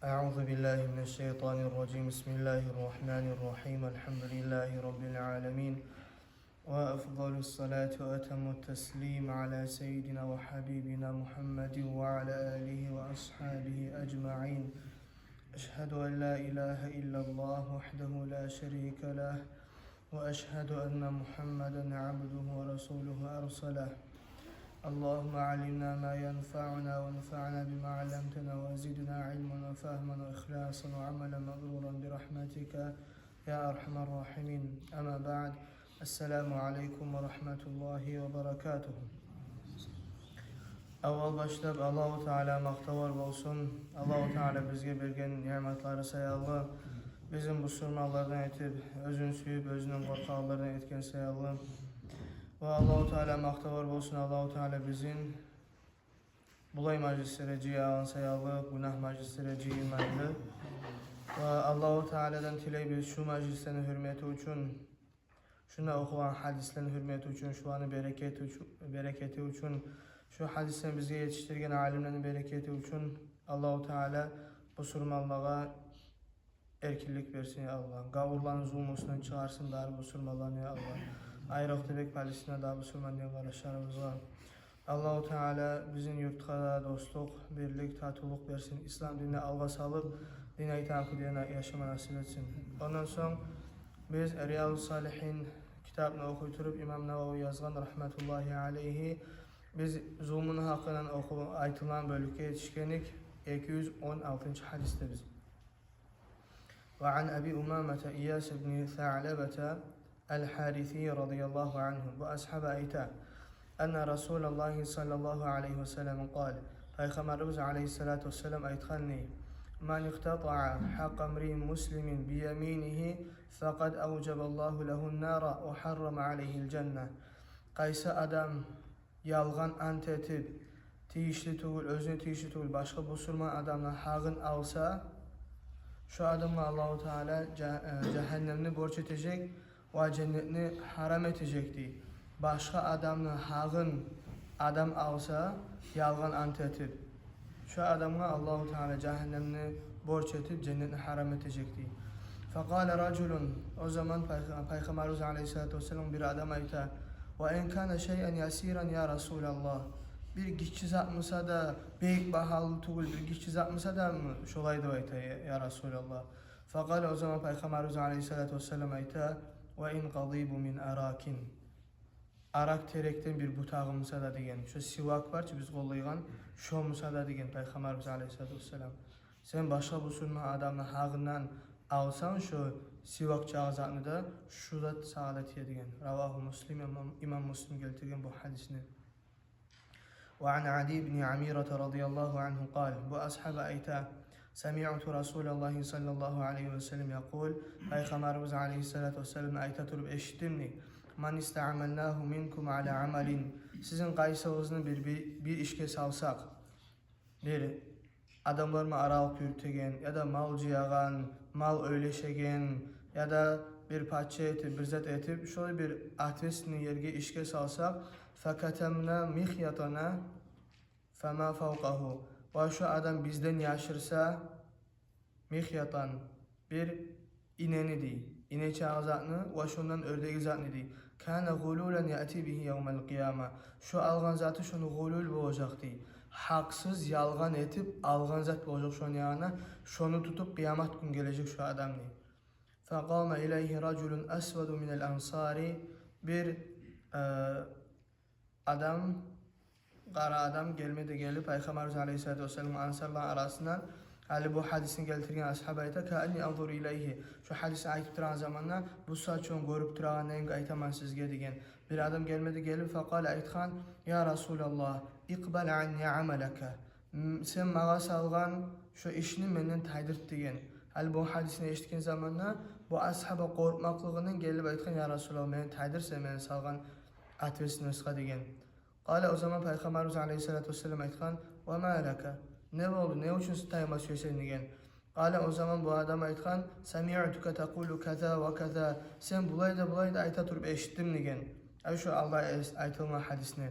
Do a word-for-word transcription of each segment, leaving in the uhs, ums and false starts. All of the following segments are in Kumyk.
أعوذ بالله من الشيطان الرجيم. بسم الله الرحمن الرحيم. الحمد لله رب العالمين. وأفضل الصلاة وأتم التسليم على سيدنا وحبيبنا محمد وعلى آله وأصحابه أجمعين. أشهد أن لا إله إلا الله وحده لا شريك له، وأشهد أن محمدا عبده ورسوله أرسله. اللهم علمنا ما ينفعنا وانفعنا بما علمتنا وزدنا علما وفهما وإخلاصا وعملا مبرورا برحمتك يا أرحم الراحمين. أما بعد. السلام عليكم ورحمة الله وبركاته. Аввал башлап Аллагьу Таалагъа макътавлар болсун. Аллагьу Таала бизге берген ниъматлары саялы бизин бусурманлардан этип, оьзюн сююп, оьзюнден къоркъагъанлардан этген саялы. Ва Аллагьу Таалагъа макътавлар болсун, Аллагьу Таала бизин булай мажлислеге жыягъан саялы, гюнагь мажлислеге жыймайлы. Ва Аллагьу Тааладан тилейбиз шу мажлислени гьюрмети учун, шунда охугъан гьадислени гьюрмети учун, шуланы берекети учу-, берекети учун, шу гьадислени бизге етишдирген алимлени берекети учун Аллагьу Таала бусурманлагъа эркинлик берсин, я Аллагь. Гавурланы зулмусундан чыгъарсын бары бусурманланы, я Аллагь. Айрокъда бек Палестинадагъы бусурман дин къардашларыбызгъа. Аллагьу Таала бизин юртгъа да дослукъ, бирлик, татывлукъ берсин. Ислам динни алгъа салып, дин айтагъан кюйде яшама насип этсин. Ондан сонг биз Риядус Салигьин китапны охуй туруп, имам Нававий язгъан, рагьматуллагьи алайгьи, биз зулмуну гьакъындан оху-, айтылгъан бёлюкге етишген эдик, эки юз он алтынчы гьадисдебиз. وعن أبي أمامة إياس بن ثعلبة الحارثي رضي الله عنه، бу асгьаба айта: أن رسول الله صلى الله عليه وسلم قال, Пайхаммарыбыз алайгьиссалату вассалам айтгъан дей: من اقتطع حق امرئ مسلم بيمينه فقد أوجب الله له النار وحرم عليه الجنة. Къайсы адам ялгъан ант этип, тийишли тюгюл, оьзюне тийишли тюгюл башгъа бусурман адамны гьакъын алса, шо адамгъа Аллагьу Таала жа-, э, жагьаннемни борч этежек ва женнетни гьарам этежек дей. Башгъа адамны гьакъын адам алса, ялгъан ант этип, шо адамгъа Аллагьу Таала жагьаннемни борч этип, женнетни гьарам этежек дей. فقال رجل, о заман Пайх-, Пайхаммарыбыз алайгьиссалату вассалам бир адам айта: وإن كان شيئا يسيرا يا رسول الله. Бир гиччи зат буса да, бек багьалы тюгюл, бир гиччи зат буса да мы шолай деп айта, я, я Расулаллагь. فقال, о заман Пайхаммарыбыз алайгьиссалату вассалам айта: وإن قضيب من أراك. Аракъ терекден бир бутагъы буса да деген, шо сивак бар чы биз къоллайгъан, шо буса да деген Пайхаммарыбыз алайгьиссалату вассалам. Сен башгъа бусурман адамны гьакъындан алсанг шо сивакчагъы затны да, шу зат сагъа да тие деген. رواه مسلم, имам, имам Муслим гелтирген бу гьадисни. وعن عدي بن عميرة رضي الله عنه قال, бу асгьаба айта: سمعت رسول الله صلى الله عليه وسلم يقول, Пайхаммарыбыз алайгьиссалату вассаламны айта туруп эшитдим дей: من استعملناه منكم على عمل. Сизин къайсыгъызны бир, бир, бир ишге салсакъ, бир адамлар булан аралыкъ юрютеген, яда мал жыягъан, мал уьлешеген, яда бир пача этип, бир зат этип, шолай бир ответственный ерге ишге салсакъ, فكتمنا مخيطنا فما فوقه. Ва шо адам бизден яшырса, михятан, бир инени дей, инечагъы затны, ва шондан оьрдеги затны дей. كان غلولا يأتي به يوم القيامة. Шо алгъан заты шону гъулул болажакъ дей. Гьакъсыз, ялгъан этип алгъан зат болажакъ шону янына, шону тутуп къыямат гюн гележек шо адам дей. فقام إليه رجل أسود من الأنصار. Бир, э, адам, къара адам гелме де гелип, Пайхаммарыбыз алайгьиссалату вассалам ансарланы арасындан, гьали бу гьадисни гелтирген асгьаба айта: كأني أنظر إليه. Шо гьадисни айтып турагъан заманда, бу сагьат шону гёрюп турагъандай айтаман сизге деген. Бир адам гелме де гелип, فقال, айтгъан: يا رسول الله، اقبل عني عملك. М, сен магъа салгъан шо ишни менден тайдырт деген. Гьали бу гьадисни эшитген заманда бу асгьаба къоркъмакълыгъындан гелип айтгъан: يا رسول الله, мени тайдыр сен мени салгъан ответственностьгъа деген. قال, о заман Пайхаммарыбыз алайгьиссалату вассалам айтгъан: وما لك؟ Не болду? Не учун тайма сюесен деген. قال, о заман бу адам айтгъан: سمعتك تقول كذا وكذا. Сен булай да, булай да айта туруп эшитдим деген. Ай, шо алда эс-, айтылгъан гьадисни.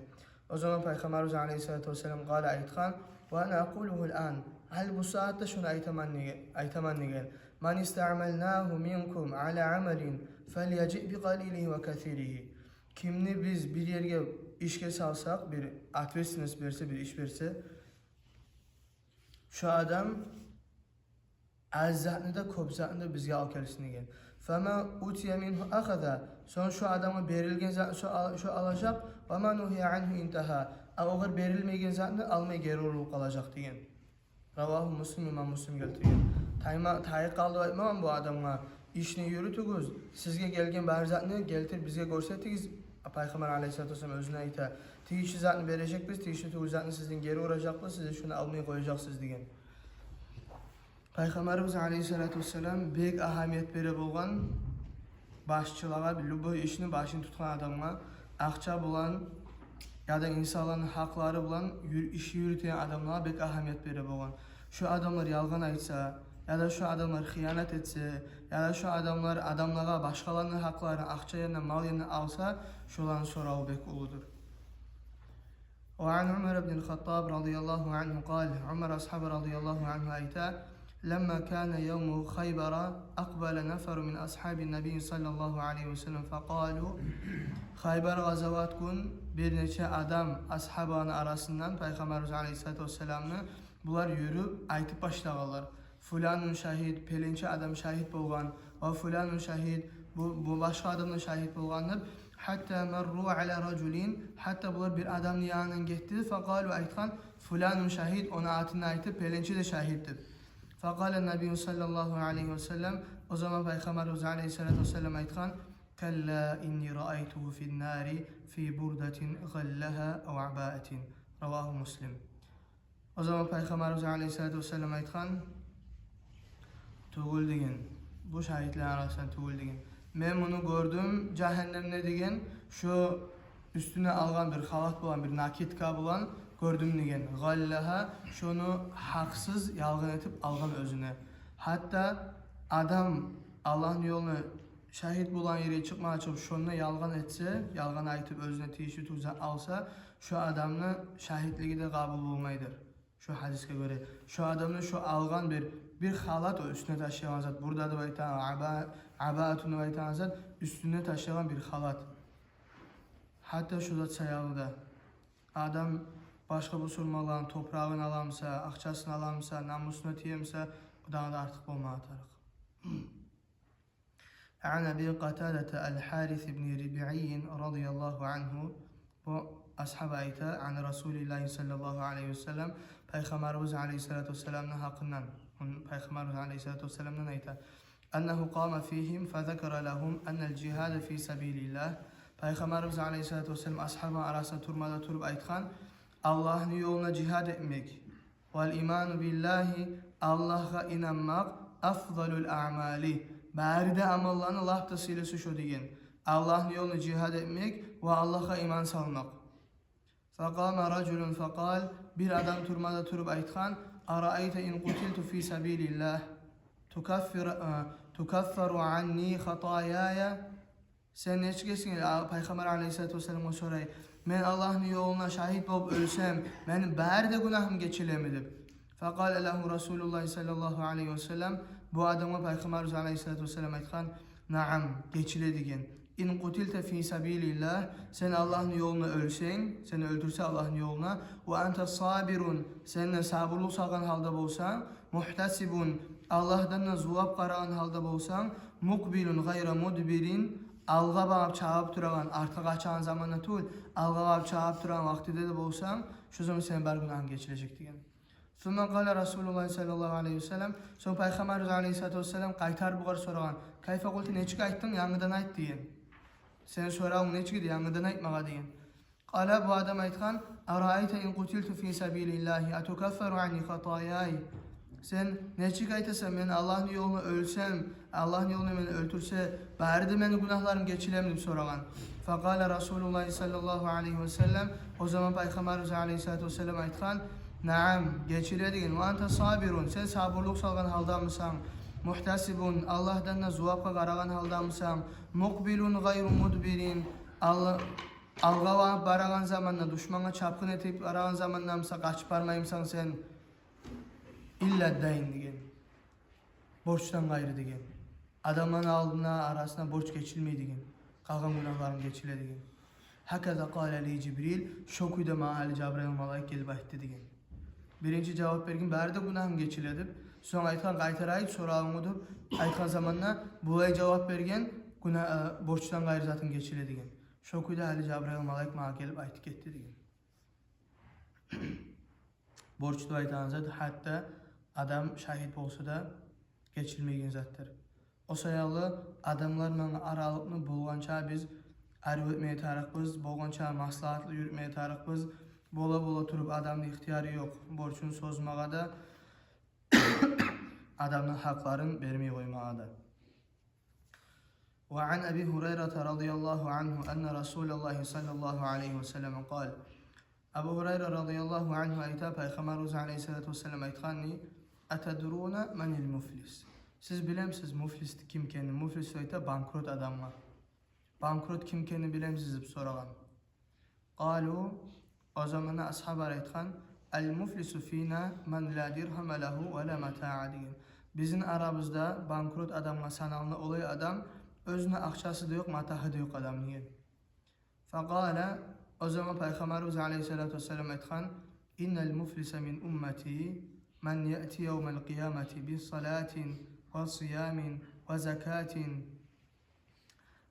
О заман Пайхаммарыбыз алайгьиссалату вассалам, قال, айтгъан: وأنا أقوله الآن. Гьали бу сагьатда шуну айтаман деген, айтаман деген. Ман истаъмалнагьу минкум аля амалин, фальяжиъ би къалилигьи ва касиригьи. Кимни биз бир ерге ишге салсакъ, бир ответственность берсе, бир иш берсе, шо адам аз затны да, кёп затны да бизге алып гелсин деген. Фаман утия мингьу ахаза. Сонг шо адамгъа берилген затны шо ал-, шо алажакъ. Ва ман нугьия ангьу интагьа. А огъар берилмеген затны алмай гери урулуп къалажакъ деген. Равагьу Муслим, имам Муслим гелтирген. Тайма-, тайып къалды айтмагъан бу адамгъа: «Ишни юрютюгюз, сизге гелген бар затны гелтирип бизге гёрсетигиз». Пайхаммар алейгьиссалату вассалам оьзюне айта: «Тийишли затны бережекбиз, тийишли тюгюл затны сизден гери уражакъбыз, сиз шуну алмай къояжакъсыз», — деген. Пайхаммарыбыз алейгьиссалату вассалам бек агьамият бере болгъан башчылагъа, любой ишни башын тутгъан адамгъа, акъча булан яда инсанланы гьакълары булан юр-, иш юрютеген адамлагъа бек агьамият бере болгъан. Шо адамлар ялгъан айтса, яда шо адамлар хыянат этсе, яда шо адамлар адамлагъа башгъаланы гьакъларын акъча яндан, мал яндан алса, шоланы сораву бек уллудур. وعن عمر بن الخطاب رضي الله عنه قال: Умар асгьабы радияллагьу ангьу айта: لما كان يوم خيبر أقبل نفر من أصحاب النبي صلى الله عليه وسلم فقالوا. Хайбар къазават гюн бир нече адам асгьабаны арасындан Пайхаммарыбыз алейгьиссалату вассаламны, булар юрюп айтып башлагъанлар: «Фуланун шагьид, пеленче адам шагьид болгъан, ва фуланун шагьид, бу, бу башгъа адам да шагьид болгъан», — деп. Хатта марру аля ражулин, гьатта булар бир адамны янындан гетди. Факъалу, айтгъан: «Фуланун шагьид», ону атын айтып, «Пеленче де шагьид», — деп. Факъала набийю саллаллагьу алайгьи ва саллам, о заман Пайхаммарыбыз алайгьиссалату вассалам айтгъан: «Калла инни раайтугьу финнари фи бурдатин гъаллагьа ав абаатин». Равагьу Муслим. О заман Пайхаммарыбыз алайгьиссалату вассалам айтгъан: «Тюгюл, — деген, — бу шагьидлени арасындан тюгюл, — деген. — Мен муну гёрдюм жагьаннемде, — деген, — шо уьстюне алгъан бир халат булан, бир накидка булан гёрдюм, — деген, — гъаллагьа, шону гьакъсыз ялгъан этип алгъан оьзюне. Гьатта адам Аллагьны ёлуна шагьид болгъан ерге чыкъмагъа чыгъып, шонда ялгъан этсе, ялгъан айтып, оьзюне тийишли тюгюл зат алса, шо адамны шагьидлиги де къабул болмайдыр». Шо гьадисге гёре, шо адамны шо алгъан бир, бир халат, о уьстюне ташлагъан зат, бурда деп айтагъан, аба-, абаатун деп айтагъан зат, уьстюне ташлагъан бир халат. Гьатта шо зат саялы да адам башгъа бусурманланы топурагъын аламыса, акъчасын аламыса, намусуна тиемисе, одан да артыкъ болмагъа тарыкъ. Ан Аби Къатадата аль-Харис ибн Рибиин радияллагьу ангьу. Бу асгьаб айта, ан Расулиллагьи саллаллагьу алайгьи ва саллам, Пайхаммарыбыз алайгьиссалату вассаламны гьакъындан. Ун-, Пайхаммарыбыз алайгьиссалату вассаламдан айта. Аннагьу къама фигьим фазакара лагьум анналь жигьада фи сабилиллагь. Пайхаммарыбыз алайгьиссалату вассалам асгьабаны арасында турмада туруп айтгъан: «Аллагьны ёлуна жигьад этмек, валь иману биллагьи, Аллагьгъа инанмакъ, афдалуль аъмали, бары да амалланы лап да сыйлысы шо», — деген. Аллагьны ёлуна жигьад этмек ва Аллагьгъа иман салмакъ. Факъама ражулун факъал, бир адам турмада туруп айтгъан: «Араайта ин къутилту фи сабилиллагь, тукаффир-, а, тукаффару анни хатаяя?» Сен нечик эсинге, а, Пайхаммар алайгьиссалату вассаламгъа сорай, мен Аллагьны ёлуна шагьид болуп оьлсем, мени бары да гюнагьым гечилеми деп. Факъала лагьу Расулуллагьи саллаллагьу алайгьи ва саллам, бу адамгъа Пайхаммарыбыз алайгьиссалату вассалам айтгъан: «Наам, гечиле», — деген. «Ин къутилта фи сабилиллагь, сен Аллагьны ёлуна оьлсенг, сени оьлтюрсе Аллагьны ёлуна, ва анта сабирун, сен де сабурлукъ салгъан гьалда болсанг, мухтасибун, Аллагьдан да зувап къарагъан гьалда болсанг, мукъбилун гъайра мудбирин, алгъа багъып чабып турагъан, артгъа къачагъан заманда тюгюл, алгъа багъып чабып турагъан вакътиде де болсанг, шо заман сени бар гюнагьынг гечилежек», — деген. Сумма къала Расулуллагьи саллаллагьу алайгьи ва саллам, сонг Пайхаммарыбыз алайгьиссалату вассалам къайтарып бугъар сорагъан: «Кайфа къулта, нечик айттынг, янгыдан айт», — деген. «Сени соравунг нечик эди, янгыдан айт магъа», — деген. Къала, бу адам айтгъан: «Араайта ин къутилту фи сабилиллагьи атукаффару анни хатаяй?» Сен нечик айтасан, мен Аллагьны ёлуна оьлсем, Аллагьны ёлуна мени оьлтюрсе, бары да мени гюнагьларым гечилеми деп сорагъан. Факъала Расулуллагьи саллаллагьу алайгьи ва саллам, о заман Пайхаммарыбыз алайгьиссалату вассалам айтгъан: «Наам, гечиле», — деген. «Ва анта сабирун, сен сабурлукъ салгъан гьалдамысан, мухтасибун, Аллагьдан да зувапгъа къарагъан гьалдамысан, мукъбилун гъайру мудбирин, ал-, алгъа багъып барагъан заманда, душмангъа чапгъын этип барагъан замандамысан, къачып бармаймысан сен?» إلا الدين деген. Борчдан къайры деген. Адамланы алдына, арасына борч гечилмей деген. Къалгъан гюнагьларынг гечиле деген. هكذا قال لي جبريل, шо кюйде магъа гьали Жабрайыл малайик гелип айтды деген. Биринчи жавап берген, бары да гюнагьынг гечиле деп. Сонг айтгъан, къайтара айт соравунгну деп айтгъан заманда, булай жавап берген, гюна-, э, борчдан къайры затынг гечиле деген. Шо кюйде гьали Жабрайыл малайик магъа гелип айтып гетди деген. Борч деп айтагъан зат, гьатта адам шагьит болса да, гечилмейген затдыр. О саялы адамлар булан аралыкъны болгъанча биз арив этмеге тарыкъбыз, болгъанча маслагьатлы юрютмеге тарыкъбыз. Бола-бола туруп адамны ихтияры ёкъ борчун созмагъа да, адамны гьакъларын бермей къоймагъа да. وعن أبي هريرة رضي الله عنه أن رسول الله صلى الله عليه وسلم قال. Абу Гьурайра радияллагьу ангьу айта, Пайхаммарыбыз алайгьиссалату вассалам айтгъанны: أتدرون من المفلس؟ Сиз билемисиз муфлис ким экенни? Муфлис айта банкрот адамгъа. Банкрот ким экенни билемисиз деп сорагъан. قالوا, о заманда асгьабалар айтгъан: المفلس فينا من لا درهم له ولا متاع деген. Бизин арабызда банкрот адамгъа саналына олай адам, оьзюню акъчасы да ёкъ, матагьы да ёкъ адам деген. فقال, о заман Пайхаммарыбыз алайгьиссалату вассалам айтгъан: إن المفلس من أمتي من يأتي يوم القيامة بصلاة وصيام وزكاة.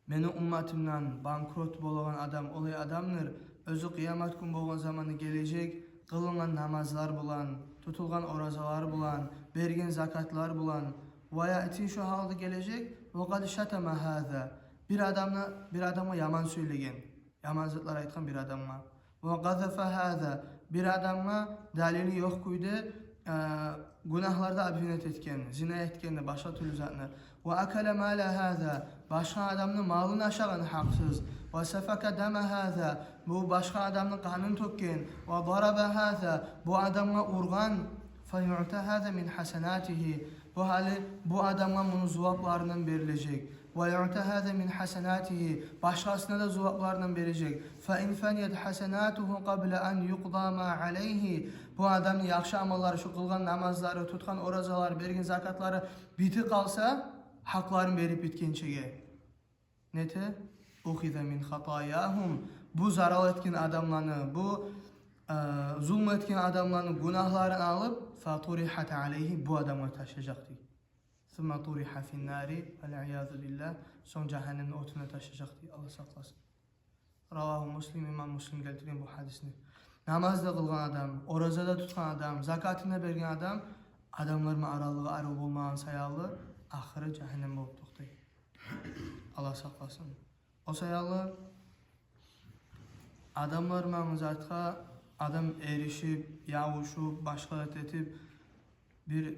Мени умматымдан банкрот болагъан адам олай адамдыр, оьзю къыямат гюн болгъан заманда гележек къылынгъан намазлар булан, тутулгъан оразалар булан, берген закатлар булан. ويأتي, шо гьалда гележек, وقد شتم هذا, бир адамны, бир адамгъа яман сёйлеген, яман затлар айтгъан бир адамгъа. وقذف هذا, бир адамгъа далили ёкъ кюйде, э, гюнагьларда обвинять этген, зина этген де, башгъа тюрлю затны. وأكل مال هذا, башгъа адамны малын ашагъан гьакъсыз. وسفك دم هذا, бу башгъа адамны къанын тёкген. وضرب هذا, бу адамгъа ургъан. فيعطى هذا من حسناته, бу гьали бу адамгъа муну зувапларындан берилежек. ويعطى هذا من حسناته, башгъасына да зувапларындан бережек. فإن فنيت حسناته قبل أن يقضى ما عليه, бу адамны яхшы амаллары, шо къылгъан намазлары, тутгъан оразалары, берген закатлары битип къалса, гьакъларын берип битгенчеге, нете, أخذ من خطاياهم, бу зарал этген адамланы, бу, э, зулму этген адамланы гюнагьларын алып, فطرحت عليه, бу адамгъа ташлажакъ дей. ثم طرح في النار والعياذ بالله, сонг жагьаннемни отуна ташлажакъ дей, Аллагь сакъласын. رواه مسلم, имам Муслим гелтирген бу гьадисни. Намаз да къылгъан адам, ораза да тутгъан адам, закатын да берген адам адамлар булан аралыгъы арив болмагъан саялы, ахыры жагьаннем болуп токътай. Аллагь сакъласын. О саялы адамлар булан затгъа адам эришип, ябушуп, башгъа зат этип, бир,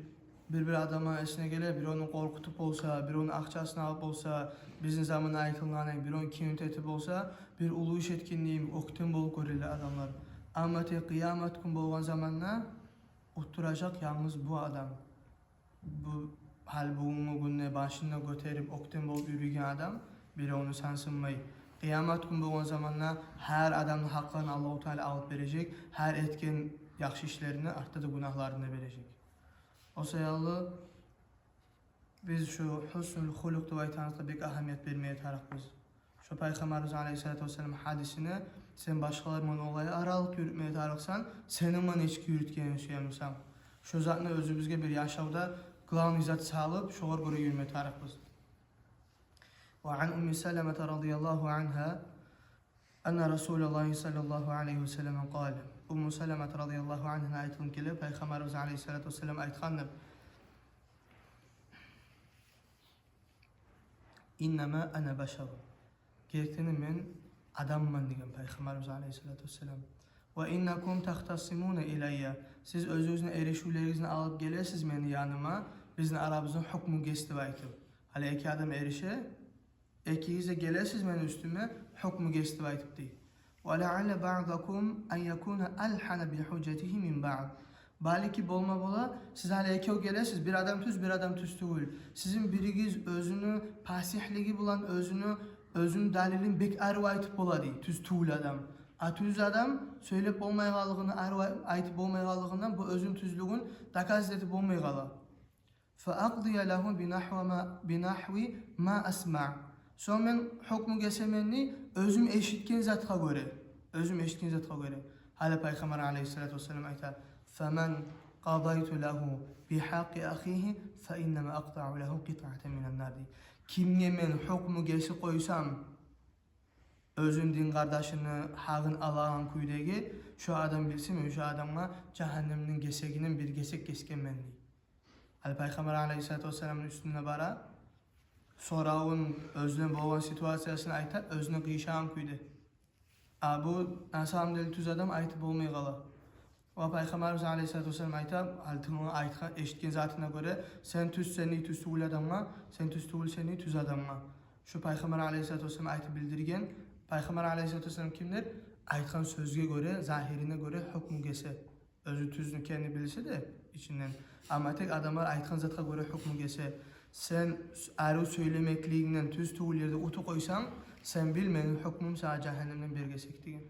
бир-бир адамны эсине геле, бир ону къоркъутуп болса, бир ону акъчасын алып болса, бизин заманда айтылгъаны, бир ону кемитип болса, бир уллу иш этгендей оьктем болуп гёрелер адамлар. Амма тек къыямат гюн болгъан заманда утдуражакъ янгыз бу адам. Бу гьали бугюнгю гюнде башын да гётерип, оьктем болуп юрюйген адам, биревню сансынмай. Къыямат гюн болгъан заманда гьар адамны гьакъларын Аллагьу Таала алып бережек, гьар этген яхшы ишлерин, артда да гюнагьларын да бережек. О саялы биз шу гьуснул хулукъ деп айтагъаныбызгъа бек агьамият бермеге тарыкъбыз. Шо Пайхаммарыбыз алайгьиссалату вассалам гьадисине, сен башгъалар булан олай аралыкъ юрютмеге тарыкъсан, сени булан нечик юрютгенин сюемисен. Шо затны оьзюбюзге бир яшавда главный зат салып, шогъар гёре юрюмеге тарыкъбыз. وعن أم سلمة رضي الله عنها أن رسول الله صلى الله عليه وسلم قال. Умму Саламат радияллагьу ангьадан айтылып геле, Пайхаммарыбыз алайгьиссалату вассалам айтгъан деп: إنما أنا بشر. Гертиден мен адамман деген Пайхаммарыбыз алайгьиссалату вассалам. وإنكم تختصمون إلي. Сиз оьзюгюзню эришивлеригизни алып гелесиз мени яныма, бизин арабызны гьукму гес деп айтып. Гьали эки адам эрише, экигиз де гелесиз мени уьстюме, гьукму гес деп айтып дей. ولعل بعضكم أن يكون ألحن بحجته من بعض. Балики, болма бола, сиз гьали экев гелесиз, бир адам тюз, бир адам тюз тюгюл. Сизин биригиз оьзюню пасигьлиги булан оьзюню, оьзюню далилин бек арив айтып бола дей, тюз тюгюл адам. А тюз адам сёйлеп болмайгъанлыгъындан, арив айтып болмайгъанлыгъындан бу оьзюню тюзлюгюн доказать этип болмай къала. Фа акъдия лагьу бинагьви ма, бинагьви ма асмаъ. Сонг мен гьукму гесемен дей оьзюм эшитген затгъа гёре. Оьзюм эшитген затгъа гёре. Гьали Пайхаммар алайгьиссалату вассалам айта: «Фаман къадайту лагьу бигьакъкъи ахигьи фа иннама акътаъу лагьу къитъатан минан нар», — дей. Кимге мен гьукму гесип къойсам, оьзюню дин къардашыны гьакъын алагъан кюйдеги, шо адам билсин, мен шо адамгъа жагьаннемни гесегинден бир гесек гесгенмен дей. Гьали Пайхаммар алайгьиссалату вассаламны уьстюне бара, соравун, оьзюне болгъан ситуациясын айта, оьзюне къыйышагъан кюйде. А бу, на самом деле, тюз адам айтып болмай къала. Ва Пайхаммарыбыз алайгьиссалату вассалам айта, гьали тынглап айтгъан, эшитген затына гёре, сен тюзсен дей тюз тюгюл адамгъа, сен тюз тюгюлсен дей тюз адамгъа. Шу Пайхаммар алайгьиссалату вассалам айтып билдирген. Пайхаммар алайгьиссалату вассалам кимдир? Айтгъан сёзге гёре, загьирине гёре гьукму гесе. Оьзю тюзню кени билсе де ичинден. Амма тек адамлар айтгъан затгъа гёре гьукму гесе. Сен с-, арив сёйлемеклигингден тюз тюгюл ерде утуп къойсанг, сен бил, мени гьукмум сагъа жагьаннемден бир гесек деген.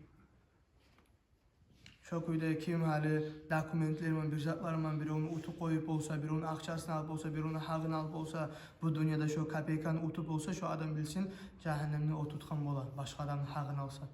Шо кюйде ким гьали документлери ман, бир затлары ман биревню утуп къоюп болса, биревню акъчасын алып болса, биревню гьакъын алып болса, бу дюньяда шо копейканы утуп болса, шо адам билсин, жагьаннемни оту тутгъан бола, башгъа адамны гьакъын алса.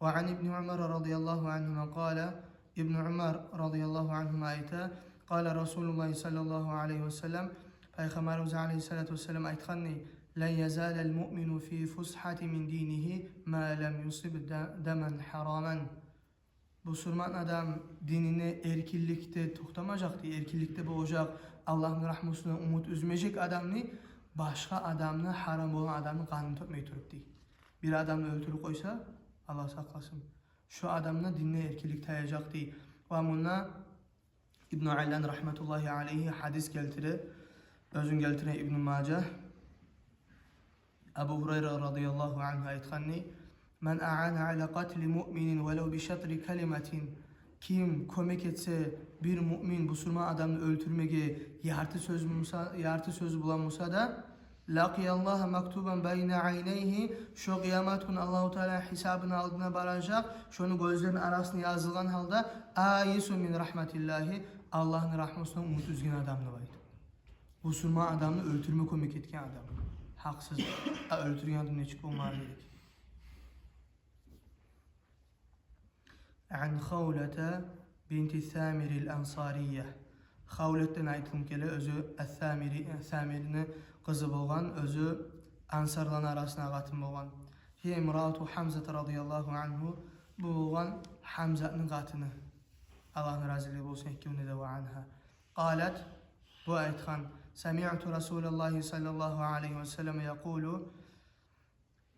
Ва ан ибни Умар радияллагьу ангьума къала, Ибну Умар радияллагьу ангьума айта, къала Расулуллагь саллаллагьу алайгьи ва саллам, Пайхаммарыбыз алайгьиссалату вассалам айтгъан дей: «Лан язалал муъмину фи фусгьати мин динигьи ма лам юсиб да-, даман гьараман». Бусурман адам динине эркинликде токътамажакъ дей, эркинликде болажакъ, Аллагьны рагьмусундан умут уьзмежек адам дей, башгъа адамны, гьарам болгъан адамны къанын тёкмей туруп дей. Бир адамны оьлтюрюп къойса, Аллагь сакъласын, шо адамны динине эркинлик таяжакъ дей. Ва мунда Ибну Аллан рагьматуллагьи алайгьи гьадис гелтире, оьзюн гелтире Ибну Мажа. Абу Гьурайра радияллагьу ангьу айтгъан дей: «Ман аана ала къатли муъминин валав бишатри калиматин». Ким кёмек этсе бир муъмин, бусурман адамны оьлтюрмеге ярты сёз буса, ярты сёз булан буса да, «Лакъияллагьа мактубан байна айнайгьи», шо къыямат гюн Аллагьу Таала гьисабыны алдына баражакъ, шону гёзлерини арасына язылгъан гьалда, «Айисун мин рагьматиллагьи», Аллагьны рагьмусундан умут уьзген адам деп айта. Бусурман адамны оьлтюрме кёмек этген адам. Гьакъсыз. А оьлтюрген адам нечик болмагъа герек? Ан Хавлата бинти Самирил Ансария. Хавлатдан айтылып геле, оьзю Ас-Самири, Самирини къызы болгъан, оьзю ансарланы арасына къатын болгъан. Гьия имраату Гьамзата радияллагьу ангьу, бу болгъан Гьамзатны къатыны. Аллагьны разилиги болсун экевюне де, ва ангьа. Къалат, бу айтгъан: «Самиъту Расулаллагьи саллаллагьу алайгьи ва саллам якъулу»,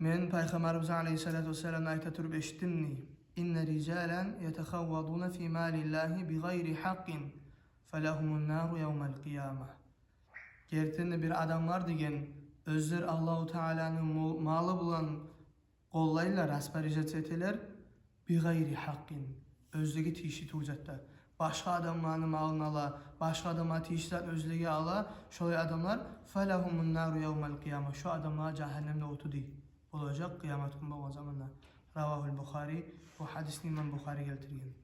мен Пайхаммарыбыз алайгьиссалату вассаламны айта туруп эшитдим дей: «Инна рижалан ятахаввадуна фи малиллагьи бигъайри гьакъкъин, фалагьумун нару явмал къияма». Гертиден де бир адамлар деген, оьзлер Аллагьу Тааланы мо-, малы булан къоллайлар, распоряжаться этелер, бигъайри гьакъкъин, оьзлеге тийишли тюгюл затда. Башгъа адамланы малын ала, башгъа адамлагъа тийишли затны оьзлеге ала, шолай адамлар, «фалагьумун нару явмал къияма», шо адамлагъа жагьаннемни оту дей болажакъ къыямат гюн болгъан заманда. Равагьул Бухари, бу гьадисни имам Бухари гелтирген.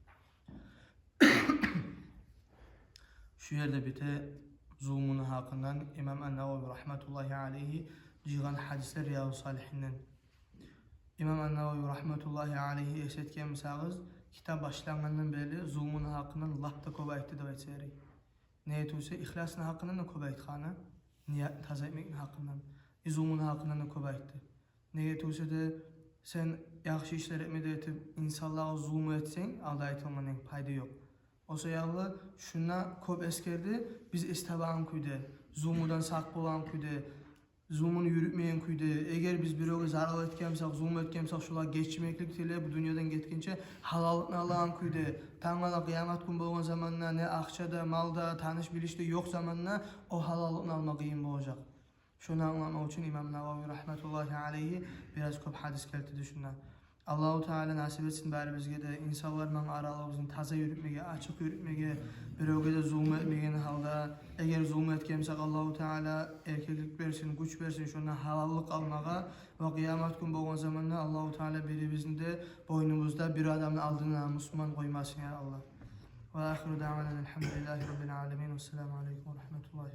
Шу ерде бите зулмуну гьакъындан имам Ан-Навави рагьматуллагьи алайгьи жыйгъан гьадислер Риядус-Салигьинден. Имам Ан-Навави рагьматуллагьи алайгьи, эс этген бусагъыз, китап башлангъандан берли зулмуну гьакъындан лап да кёп айтды деп айтса ярай. Неге тюгюл эсе, ихласны гьакъындан да кёп айтгъаны, ниятны таза этмекни гьакъындан, и зулмуну гьакъындан да кёп айтды. Неге тюгюл эсе де, сен яхшы ишлер этме де этип, инсанлагъа зулму этсенг, алда айтылгъан пайда ёкъ. О саялы шунда кёп эсгерди, биз эс табагъан кюйде, зулмудан сакъ болагъан кюйде, зулмуну юрютмейген кюйде, эгер биз биревге зарал этген бусакъ, зулму этген бусакъ, шолагъа гечмеклик тилеп, бу дюньядан гетгинче гьалаллыкъны алагъан кюйде, тангала къыямат гюн болгъан заманда не акъча да, мал да, таныш-билиш де ёкъ заманда о гьалаллыкъны алма къыйын болажакъ. Шону англама учун имам Навави рагьматуллагьи алайгьи бираз кёп гьадис гелтирди шунда. Аллагьу Таала насип этсин барыбызгъа да инсанлар булан аралыгъыбызны таза юрютмеге, ачыкъ юрютмеге, биревге де зулму этмеген гьалда. Эгер зулму этген бусакъ, Аллагьу Таала эркинлик берсин, гюч берсин шонда гьалаллыкъ алмагъа. Ва къыямат гюн болгъан заманда Аллагьу Таала бирибизни де бойнубузда бир адамны алдына мусулман къоймасын, я Аллагь. Ва ахиру даъвана альгьамдулиллагьи раббиль аламин. Вассаламу алейкум ва рагьматуллагьи.